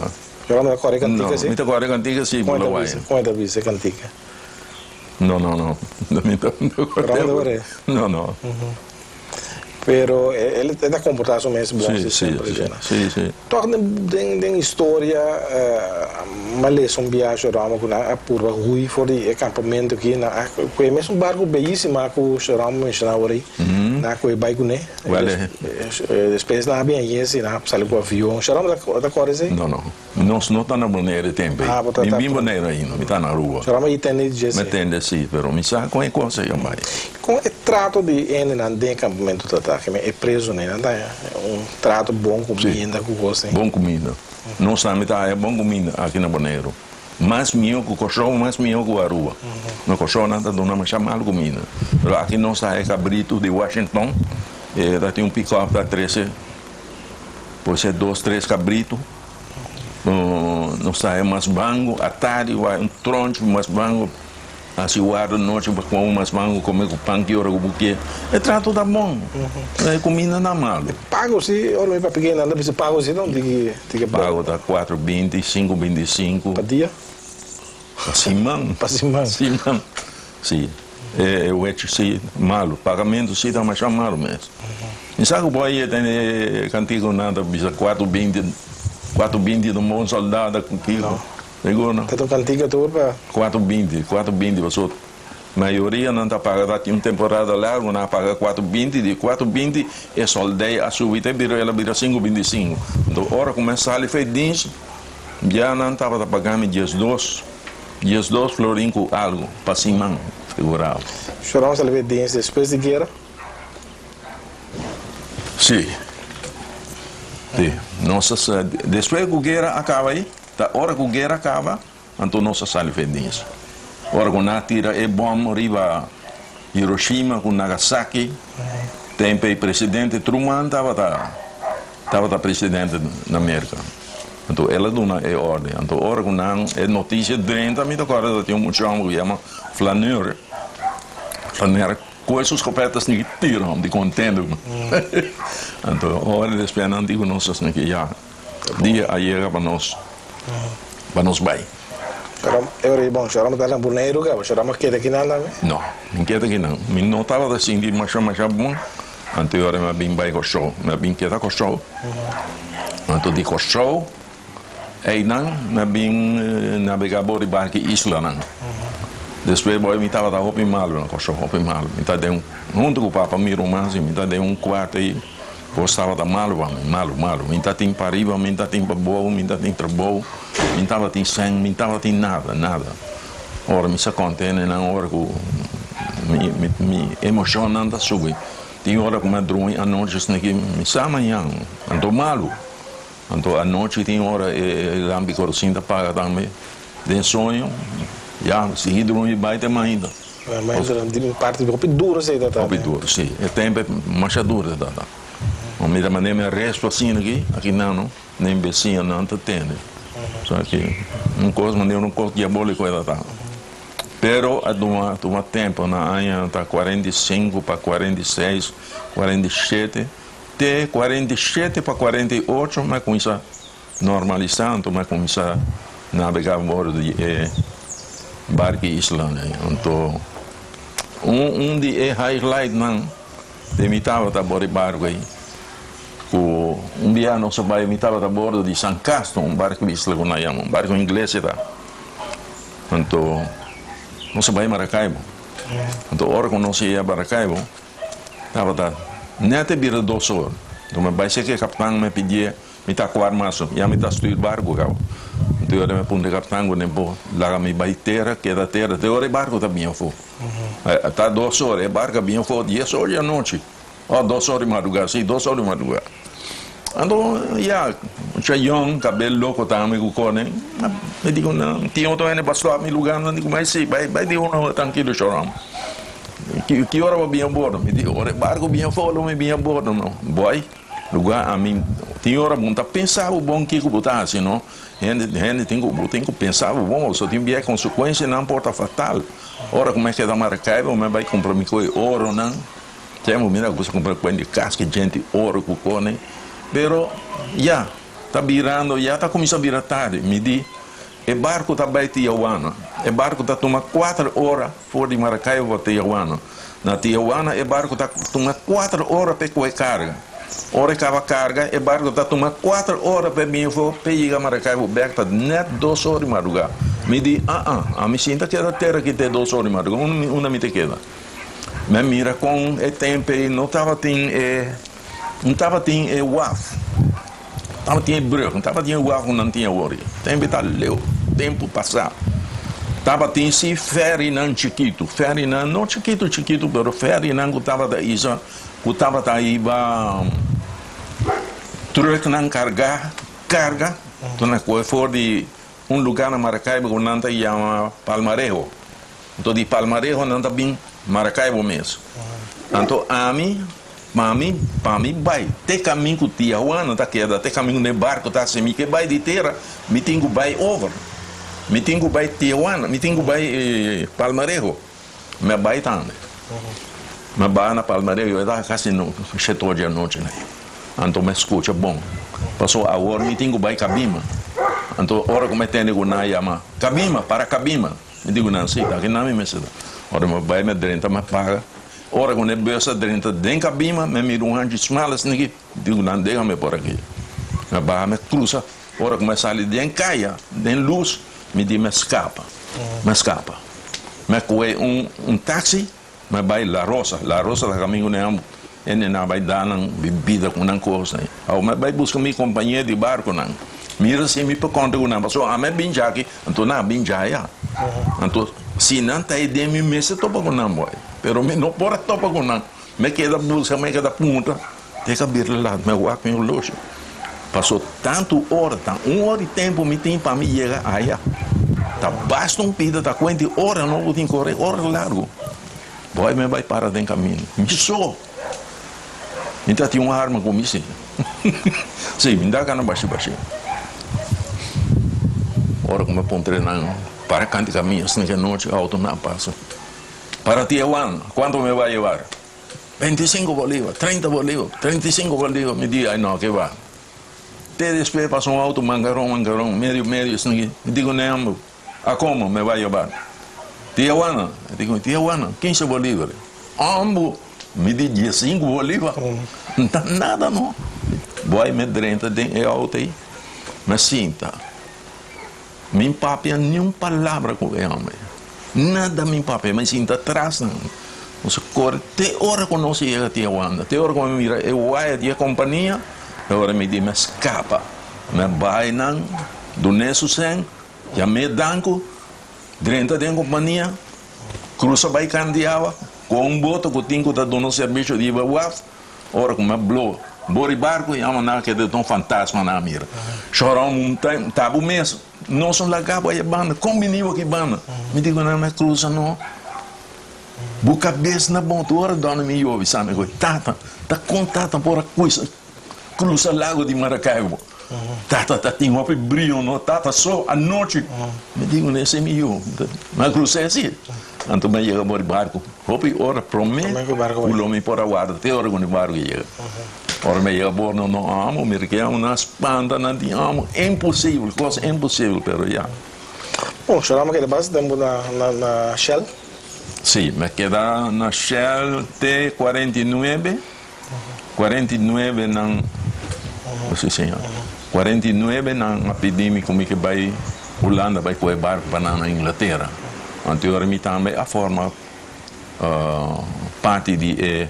Sharon ta kòrda e kantika si? No, mi ta kòrda e kantika si, Bula Waya. Kon e ta bisa e kantika? No, no, no. Mi ta kòrda. No, no. Pero el ta comporta su mes bon si semper Sí, sí, sí. Toch den den historia m'a lesa un biaha Shorama cu nan a purba hui for di e campamento aki nan a coge mes un barco beyisima cu Shorama menciona awor ey nan a coge bay cune despues nan a bin añes y nan a sali cu avion Shorama ta corda esey? No no. Nos no ta na Bonaire e tempu ei. Mi bin Bonaire ainda, mi ta na Aruba. Solamente i tende di dje Mi tende si, pero mi sa kon e kos ei a bai. Kon e trato di hendenan den e kampamentu ta ta? E presonan ta haña un trato bon kuminda ku kos ei? Bon kuminda. Nos tambe ta haña bon kuminda aki na Boneiru. Mas mihó ku Kòrsou, mas mihó ku Aruba. Na Kòrsou nan ta duna masha mal kuminda. Pero aki nos ta haña kabritu di Washington, e ta tin un pikòp ta trese por ser dos tres kabritu. Nos ta haña mas bango atardi wak un tronchi mas bango hasi warda nochi pa kome mas bango kome ku pan ki ora ku bo ke e trato ta bon e kuminda ta malu. Pago si ora mi papia ke nan ta bisa pago si no tiki tiki bon. Pago ta kuatro binti sinku binti sinku. Pa dia? Pa siman. Pa siman. Siman si e wechi si malu pagamentu si ta masha malu mes. Mi sa ku bo a yeta e kantiku nan ta bisa kuatro binti, kuatro binti ta un bon soldado ku kiko. Sigur no. Ta un kantika tur pa. Kuatro binti, kuatro binti pasobra mayoria nan ta paga ta tin un temporada largu nan a paga kuatro binti, di kuatro binti e soldei a subi te bira el a bira sinku binti sinku. Anto ora ku mi a sali for e dienst ya nan tabata paga mi diesdos, diesdos florin ku algu pa siman, figurabo. Shorama sali for e dienst despues di guera? Sí. Sí. Nos a sa, despues ku guera a kaba ei, ta ora ku guera kaba, anto nos a sali for e dienst. Ora ku nan a tira e bòm riba Hiroshima ku Nagasaki, tempu ei presidente Truman tabata, tabata presidente na Merka. Anto el a duna e orde. Anto ora ku nan e notisia drenta mi ta kòrda ta tin un mucha hòmber ku yama Flaneur. Flaneur kohe su skopèt asina ki tira hòm di kontento. Anto ora despues nan di ku nos asina ki ya dia a yega pa nos pa nos bai. Pero e ora ei bon, Shorama ta na Boneiru kaba? Shorama keda kinan tambe? No, mi keda kinan. Mi no tabata sinti masha masha bon. Anto e ora mi a bin bai Kòrsou. Mi a bin keda Kòrsou. Anto di Kòrsou einan mi a bin nabegá bor di barki islanan. Despues boy mi tabata hopi malu na Kòrsou, hopi malu. Mi ta den huntu ku papa mi ruman si, mi ta den un kuarto ei. Kos tabata malu pa mi, malu, malu. Mi ta tin pariba, mi ta tin pabou, mi ta tin trabou, mi tabatin sèn, mi tabatin nada, nada. Ora mi sa konta hendenan ora ku mi mi mi emoshonnan ta subi. Tin ora ku mi a drumi anochi esaki mi sa mañan, anto malu. Anto anochi tin ora e lampi korosin ta paga tambe den soño, ya sigui drumi bai te mainta. Mainta di un parti hopi duro esei ta ta. Hopi duro, si. E tempu e masha duro e ta ta. Mi ta manera mi a resto asina aki, aki nan no, den besiñanan ta tende. So aki un kos manera un kos diabolico e ta ta. Pero a tuma tuma tempo na aña ta 45 pa 46, 47. Te 47 pa 48 mi a cuminsa normalisa, anto mi a cuminsa nabega bordo di e barki isla ei. Anto un un di e highlightnan di mi tabata bordo e barco ei, cu un bia nos a bay mi tabata bordo di San Casto, un barco isla cu nan yama, un barco ingles e ta. Anto nos a bay Maracaibo. Anto ora cu nos a yega Maracaibo. Tabata net e bira dos or. Anto mi bai seki e kaptan, mi pidié, mi ta kuar maso, ya mi ta stuur barku kaba. Anto ora mi puntra e kaptan ku bo laga mi bai tera, keda tera, te ora e barku ta bin afó. Ta dos or, e barku a bin afó dies or di anochi, o dos or di madrugá, si dos or di madrugá. Anto ya, mucha yòn, kabel loko tambe ku kòne, mi di ku nan, tin otro hende pa stòp mi lugá? Nan di ku mai si, bai bai di uno trankilo shoròm. Ki ora bo bin a bordo? Mi di, ora e barku bin afó lo mi bin a bordo. No, bòi, lugá ami tin ora bo no ta pensa bo bon kiko bo ta hasi no. Hende hende tin ku bo tin ku pensa bo bon pasobra tin bia e konsekuensianan por ta fatal. Ora ku mi a keda Maracaibo mi a bai kumpra mi koe oronan. Tempu mi ta gusta kumpra kuen di kas ku djenti oro ku kone. Pero ya, ta birando, ya ta kuminsá bira tardi. Mi di, e barku ta bai Tijuana. E barku ta tuma kuater ora for di Maracaibo pa Tijuana. Na Tijuana e barku ta tuma kuater ora p'e kohe karga. Ora e kaba karga, e barku ta tuma kuater ora p'e bini afó p'e yega Maracaibo bèk ta nèt dos ora di madrugá. Mi di, ah-ah, ami sinta keda tera aki te dos ora di madrugá. Unda mi ta keda? Mi a mira kon e tempu ei no tabatin e no tabatin e waf, tabatin e brug, no tabatin e waf ku nan tin awor. Tempu ei ta leu, tempu pasá. Tabatin si fèrinan chikitu, fèrinan no chikitu chikitu pero fèrinan ku tabata isa ku tabata hiba trùknan kargá karga ku nan kohe for di un lugá na Maracaibo ku nan ta yama Palmarejo. Anto di Palmarejo nan ta bin Maracaibo mes. Anto ami, pa mi, pa mi bai te kamin ku Tia Juana ta keda, te kamin ku ne barko ta hasi, mi ke bai di tera, mi tin ku bai over. Mi tin ku bai Tia Juana, mi tin ku bai Palmarejo. Mi a bai tambe. Mi a baha na Palmarejo, e ta kasi shete or di anochi na. Anto mi a skucha bon. Pasobra awor mi tin ku bai Kabima. Anto ora ku mi a tende ku nan a yama, Kabima, para Kabima. Mi di ku nan, Si, aki nan mi mester ta. Ora mi bai, mi a drenta, mi a paga. Ora ku e bus a drenta den kabima, mi a mira un hanchi smal asina aki. Mi di ku nan, Déjame por aki. Mi a baha, mi a krusa. Ora ku mi a sali den kaya, den lus, mi di mi a skapa. Mi a skapa. Mi a kohe un un taksi, mi a bai La Rosa. La Rosa ta kaminda ku nan hende nan a bai da nan bibida ku nan kosnan. Awor mi a bai buska mi kompañer di barkunan. Mira si mi por konta ku nan, pasobra ami a bin djaki. Anto nan a bin djaya. Anto si nan ta ei den mi mester topa ku nan boy. Pero mi no por a topa ku nan. Mi keda buska, mi keda puntra. Te ka bira lat, mi a wak mi horloshi. Paso tantu ora, ta un ora di tempu mi tin pa mi yega aya. Ta basta un pida, ta kuenta di ora no bo tin kore, ora largu. Boy mi a bai para den kaminda. Mi so. Mi ta tin un arma ku mi si. Si, mi ta kana bashi bashi. Ora ku mi a puntra nan, para kanti kaminda asina ki anochi outo nan a pasa. Para Tiahuana, kuantu mi bai llevar? 25 bolívar, 30 bolívar, 35 bolívar. Mi di, ay no, ke ba. Te despues pasa un outo mangaron, mangaron, medio, medio asina ki. Mi di ku nan, a komo mi bai llevar? Tiahuana. Mi di ku, Tiahuana, 15 bolívar. Ambo, mi di 15 bolívar. N ta nada no. Boy, mi drenta den e outo ei, mi sinta. Mi papia niun palabra ku e homber. Nada mi papia, mi sinta tras nan. Nos a kore te ora ku nos yega Tiahuana, te ora ku mi mira e waya di e kompania, e ora mi di mi a skapa. Mi a bai nan, dun'é su sèn, yam'é danku, drenta den kompania, krusa bai Kandiawa ku un boto ku tin ku ta duna servisio di waf. Ora ku mi a blo bori barku i ama nan keda ta un fantasma nan a mira. Shora un tem tabu mes nos no laga bo aya banda kon bini bo aki banda? Mi di ku nan mi a krusa no. Bo kabes na bon tur ora dòna mi yobi sa mi ku tata ta kon tata por a kuisa krusa lago di Maracaibo tata ta tin hopi brio no tata so anochi mi di ku nan esei mi yu mi a krusa asi anto mi a yega bori barku. Hopi ora promé ku lo mi por a warda te ora ku mi barku yega. Ora mi a yega bordo no amo, mi rik'é amo nan spanta, nan di amo, imposibel, kos imposibel, pero ya. Bon, Shorama keda basta tempu na na Shell? Sí, mi a keda na Shell te 49, 49 nan, sí señor, 49 nan a pidi mi ku mi ke bai Hulanda bai kohe barku pa nan na Inglatera. Anto e ora mi tambe a forma parti di e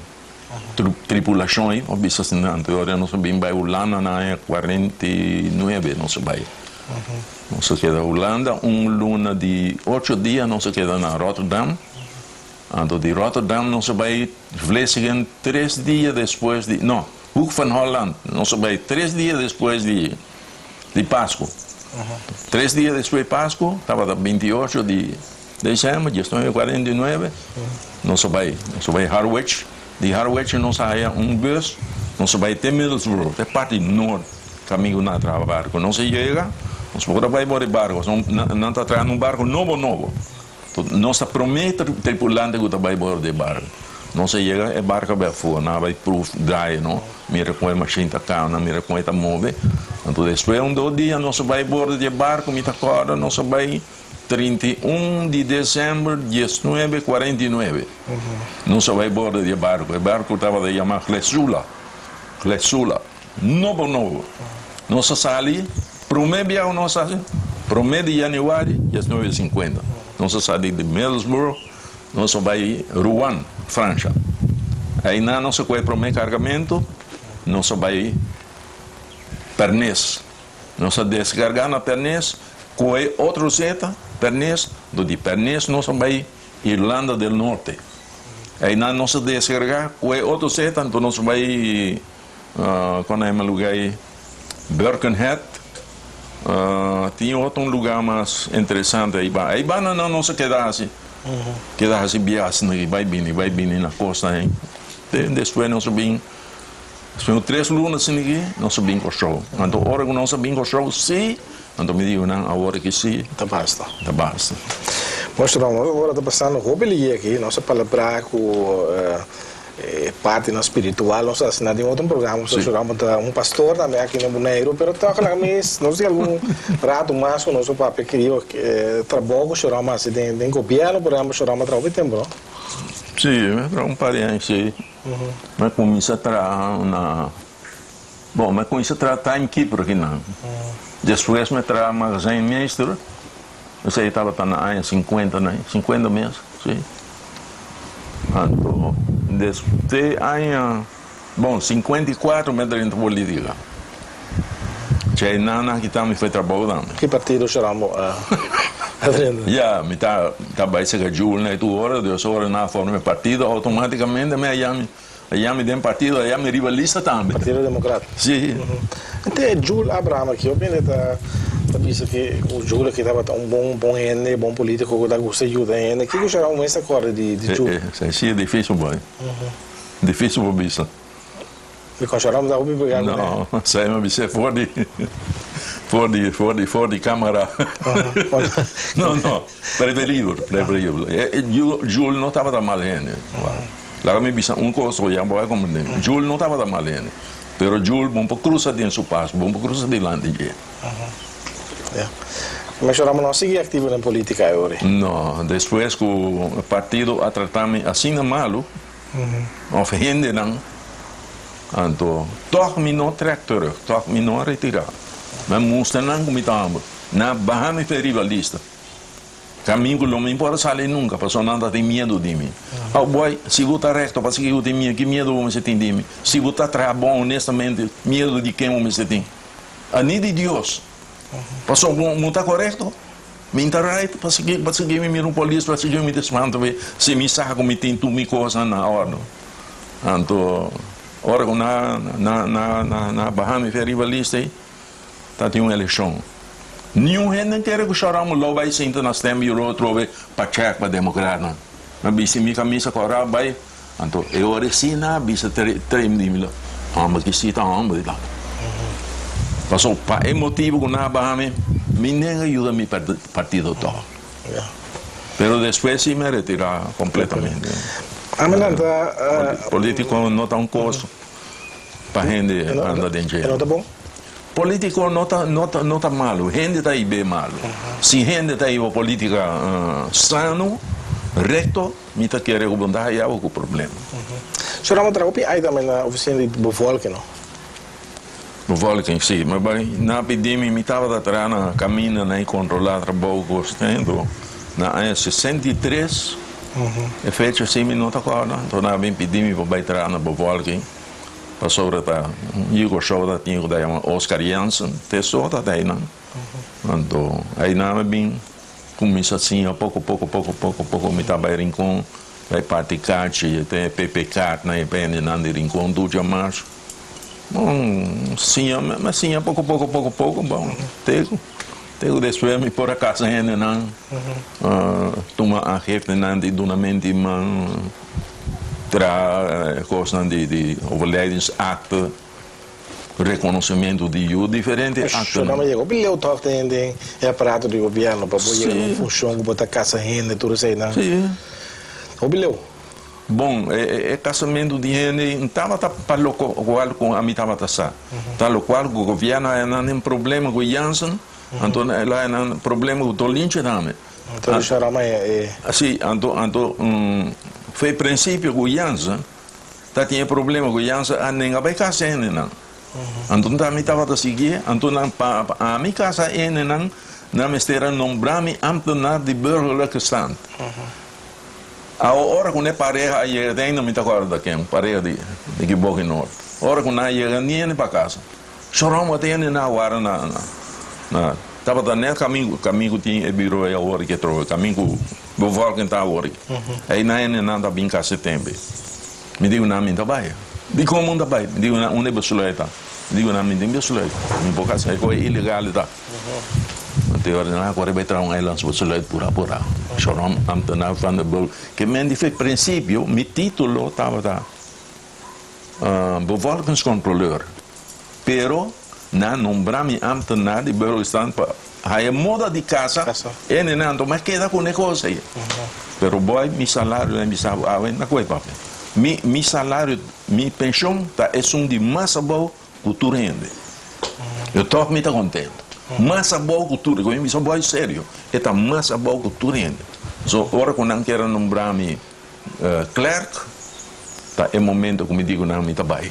tripulashon ei, por bisa asina. Anto e ora nos a bin bai Hulanda na aña 49 nos a bai. Nos a keda Hulanda un luna di ocho dia nos a keda na Rotterdam. Anto di Rotterdam nos a bai Vlissingen tres dia despues di, no, Hoek van Holland nos a bai tres dia despues di di Pasku. Tres dia despues di Pasku, tabata 28 di december, 1949, nos a bai, nos a bai Harwich. Di Harwich nos a haya un bus, nos a bai te Middlesbrough, te parti noord, kaminda ku nan a traha barku. Nos a yega, nos por a bai bor e barku, pasobra nan ta trahando un barku nobo nobo. Nos ta promé tripulante ku ta bai bor di e barku. Nos a yega e barku a bai afó, nan a bai pruf draai no, mira kon e mashin ta kana, mira kon e ta move. Anto despues un dos dia nos a bai bordo di e barku, mi ta kòrda nos a bai 31 di desèmber 1949. Nos a bai bordo di e barku, e barku tabata yama Glesula, Glesula. Nobo nobo. Nos a sali prome biaha nos a hasi prome di januari 1950. Nos a sali di Middlesbrough nos a bai Rouen, Francia. Einan nos a kohe prome kargamentu nos a bai Pernes. Nos a deskarga na Pernes kohe otro zeta Pernes dor di Pernes nos a bai Irlanda del Norte. Einan nos a deskarga kohe otro zeta anto nos a bai Kon a yama luga ei? Birkenhead. Tin otro un luga mas interesante ei ba. Ei banda nan nos a keda hasi. Keda hasi bias nan i bai bini, bai bini na kosta ei. Te despues nos a bin, despues un tres luna asina aki, nos a bin Kòrsou. Anto ora ku nos a bin Kòrsou si, anto mi di ku nan awor aki si. Ta basta. Ta basta. Moster, nos ora ta pasando hopi liye aki, nos a palabrá ku E partinan spiritual nos ta hasi na den otro programa pasobra su Ramon ta un pastor tambe aki na Boneiru pero tok laga mi nos tin algun rato mas ku nos por papia kerido trabou ku su Ramon hasi den den gobierno por ehempel su Ramon a traha hopi tempu no? Si mi a traha un par di aña si mi a kuminsa traha na bon mi a kuminsa traha time keeper akinan despues mi a traha magazijnmeester. Esei tabata na aña sinkuenta na sinkuenta mes, si. Anto desde aña, bon, 54 mi a drenta politica. Djei nan a kita mi fo'i trabou tambe. Ki partido Sharambo a drenta? Ya, mi ta ta bai sega Jul na tur ora, dus ora nan a forma e partido automaticamente mi a yami. A yami den partido, a yami riba lista tambe. Partido Democrat. Si. Ente Jul Abraham aki, hopi hende ta ta bisa ku Jul aki tabata un bon bon hende, bon politico ku ta gusta yuda hende. Kiko Sharon mes ta kòrda di di Jul? Si e difisil boy. Difisil pa bisa. Dikon Sharon ta hopi pegá kuné? No, esei mi a bis'é for di. For di, for di, for di camera. No, no, preferibel, preferibel. Jules no tabata mal hende. Laga mi bisa un cos cu ya bo a comprende. Jules no tabata mal hende, pero Jules bon por cruza den su pas, bon por cruza dilanti dje. Ya. Meshor amo no a sigui activo den politica e ora. No, despues cu partido a trata mi asina malo, of hendenan, anto toch mi no trek terug, toch mi no a retira. Mi a mustra nan cu mi ta hamber. Nan a baha mi fe riba lista. Camin cu lo mi por a sali nunca, pasobra nan ta tin miedo di mi. Oh boy, si bo ta recto, pasobra bo tin miedo? Ki miedo bo mester tin di mi? Si bo ta traha bon honestamente, miedo di ken bo mester tin? A ni di Dios. Pasobra bo no ta corecto. Mi ta right pa sigui pa sigui mi mira un polis pa sigui mi ta spanta mi si mi sa ku mi tin tur mi kosnan na ordo. Anto ora ku nan nan nan nan a baha mi fe riba lista ei ta tin un elekshon. Niun hende kere ku Shoramo lo bai sinta na stembureau atrobe pa chèk pa demokratnan. Mi a bisti mi kamisa kòrá bai. Anto e ora esei nan a bisa trem di mi, Hòmber ki si ta hòmber di tata. Pasobra pa e motibu ku nan a baha mi, mi nen a yuda mi partido tòg. Pero despues si mi a retirá kompletamente. Polítiko no ta un kos pa hende anda den dje. Polítiko no ta no ta no ta malu, hende ta hib'é malu. Si hende ta hiba polítika sano, rekto, Mi ta kere ku bo ta haya bo ku problema. Sra bo traha hopi ai tambe na ofisina di bevolking no? Bevolking si, ma bai na pidi mi, mi tabata traha na kaminda na e kontrola trabou ku ostento na aña 63, e fecha si mi no ta kòrda, anto nan a bin pidi mi pa bai traha na bevolking pasobra ta Hugo Shaw ta tin ku ta yama Oscar Jansen, te so ta einan, anto einan a bin. Cuminsa siña poco poco poco poco poco mi ta bay Rincon bay parti kachi e te PP kaartnan e pendenan di Rincon ducha mas bon siña mi a siña poco poco poco poco bon te cu te cu despues mi por a casa hendenan tuma aangiftenan di dunamento di man traha cosnan di di overlijdensakte. Rekonosementu di yu diferente aktonan. Shorama yega hopi leu tòg den den e aparato di gobièrnu pa bo yega na un funshon ku bo ta kasa hende tur eseinan. Hopi leu. Bon, e kasamentu di hende n tabata pa lokual ku ami tabata sa. Ta lokual ku gobièrnu a haña nan den problema ku Jansen, anto el a haña nan problema ku Tolinchi tambe. Anto Shorama e. Si, anto anto fe prinsipio ku Jansen. Ta tin e problema ku Jansen a nenga bai kasa hendenan. Anto ta mi tabata siguié, anto nan pa ami kasa hendenan, nan mester a nombra mi ambtenaar di burgerlijke stand. Awo ora ku ne pareha a yega te ainda mi ta kòrda ken, pareha di di Kiboki Noord. Ora ku nan a yega ni hende pa kasa. Shoròm a tende nan a wara na na tabata net kamin kamin ku tin e biro ei awor ke trobe kamin ku Bevolking ta awor ei nan hende nan ta bin kasa tembe. Mi diku nan mi ta bai. Dikon bo ta bai? Mi diku nan unda e besluit ta? Mi diku nan mi tin besluit mi por kasa e koe ilegal ta. Anto e ora nan a kore bai traha un eilandsbesluit pura pura. Shoròm ambtenaar van de burger ke men di fe prinsipio mi titulo tabata Bevolkingscontroleur, pero nan nombra mi ambtenaar di burgerstand pa haya moda di casa ene nan anto mi a keda cu ne cos ey. Pero boy mi salario nan bisa bo awe na coe papia. Mi mi salario mi pension ta esun di mas abao cu tur hende. Yo toch mi ta contento. Mas abao cu tur mi bisa boy serio e ta mas abao cu tur hende. So ora cu nan kier a nombra mi Klerk, ta e momento ku mi di ku nan mi ta bai.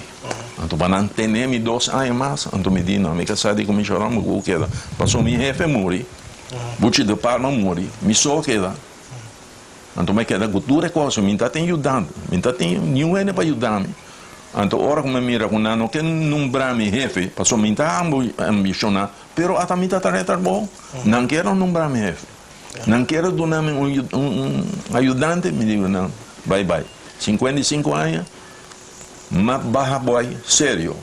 Anto pa nan tene mi dos aña mas, anto mi di nan, mi ka sa di ku mi shoró mi ku keda. Pasobra mi hefe muri, Buchi de Palma muri, mi so keda. Anto mi keda ku tur e kos, mi ta tin yudante, mi ta tin niun hende pa yuda mi. Anto ora ku mi mira ku nan no ke nombra mi hefe, pasobra mi ta ambishoná, pero ata mi ta traha e trabou, nan kier a nombra mi hefe. Nan kier a duna mi un ayudante, mi digo nan, bai bai. 55 aña, m'a baha boy serio.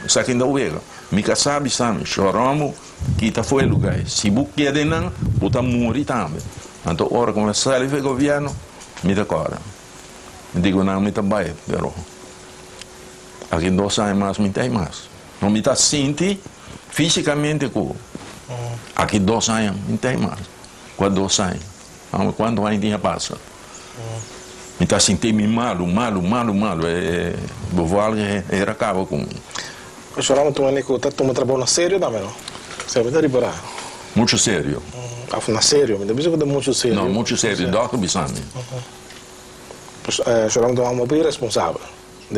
Esaki no wega. Mi kasá bisa mi, Shoromo, kita for e lugar ei. Si bo keda einan, bo ta muri tambe. Anto ora ku mi a sali for e gobierno, mi ta kòrda. Mi digo nan, mi ta bai, pero aki dos aña mas mi ta ei mas. No mi ta sinti físikamente ku aki dos aña mi ta mas. Kua dos aña? Amo kuantu aña tin a pasa? Mi ta sinti mi malu, malu, malu, malu. E bevalge era kaba ku mi. Shoramo tuma ni ku ta tuma trabou na serio tambe no? Esei mi ta ripará. Muchu serio. Of na serio, mi ta bisa ku ta muchu serio. No, muchu serio, dòkter bisa mi. Shoramo ta un hòmber hopi responsabel.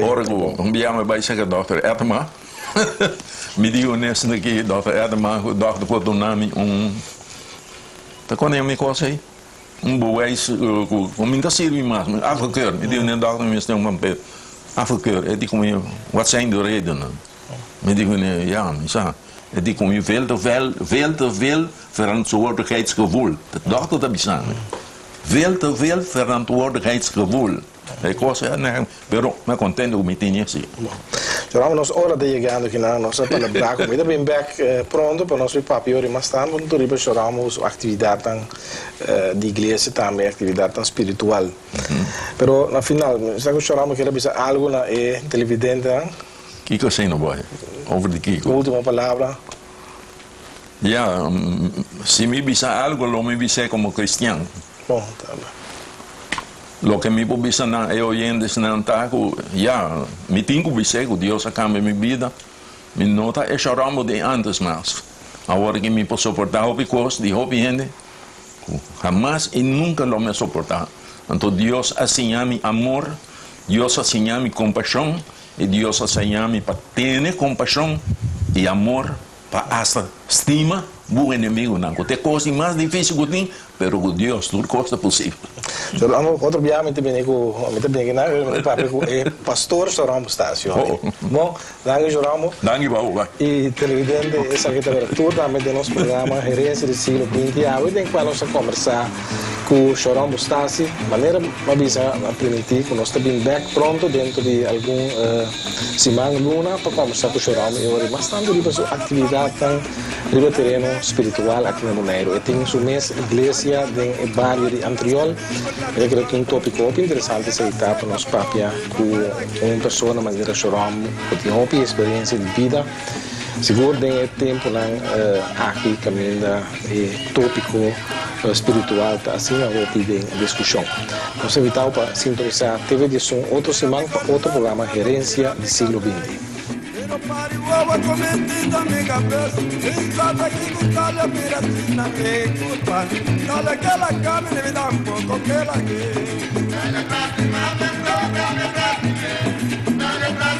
Ora ku un bia mi bai seka dòkter Ettema, mi di honesto aki, dòkter Ettema, ku dòkter por duna mi un, ta kone mi kos ei? Un bewijs ku mi ta sirbi mas, afgekeur. Mi di honesto, dòkter mi mester un papel afgekeur. E di ku mi, wat zijn de redenen? Mi di honesto, ja, mi sa. E di ku mi, veel te veel, veel te veel verantwoordelijkheidsgevoel. De dòkter ta bisa mi, veel te veel verantwoordelijkheidsgevoel. E kos e nèk, pero mi a kontento ku mi tene asi. Bon. Shoramo nos ora ta yegando kinan nos a palabrá ku mi ta bin bèk pronto pa nos bin papia ori mas tantu huntu riba Shoramo su aktividatnan di iglesia tambe aktividatnan spiritual. Pero na final mi sa ku Shoramo kier a bisa algu na e televidentenan. Kiko esei no bai? Over di kiko? Ultimo palabra. Ya, si mi bisa algu lo mi bis'é komo kristian. Bon, ta bon. Loke mi por bisa na e oyentesnan ta ku, ya, mi tin ku bis'é ku Dios a kambia mi bida. Mi no ta e shorombo di ántes mas. Awor ki mi por soportá hopi kos di hopi hende ku hamas i nunka lo mi a soportá. Anto Dios a siña mi amor, Dios a siña mi kompashon i Dios a siña mi pa tene kompashon i amor Pa asta stima bo enemigunan, ku ta e kos di mas difísil ku tin, pero ku Dios tur kos ta posibel. Shoramo, otro biaha mi ta bini ku, mi ta bini kinan, mi ta papia ku e pastor Shoramo Stacio. Bon, danki Shoramo. Danki pa bo, bai. I televidente, esaki tabata tur tambe den nos programa Herencia di Siglo Binti awe, den kual nos a kombersá ku Shoramo Stasi. Manera mi a bisa, mi a primintí ku nos ta bin bèk pronto dentro di algun. Siman luna pa kombersá ku Shoròm i ora mas tantu riba su aktividatnan riba tereno spiritual aki na Boneiru. E tin su mes iglesia den e bario di Antriol. Mi ta kere ta un tópiko hopi interesante esei ta pa nos papia ku un persona manera Shoròm ku tin hopi eksperensia di bida. Sigur den e tempunan aki kaminda e tópiko spiritual ta asina hopi den diskushon. Nos ta invitá bo pa sintonisá TV Diesun otro siman pa otro programa Herensia di Siglo Binti.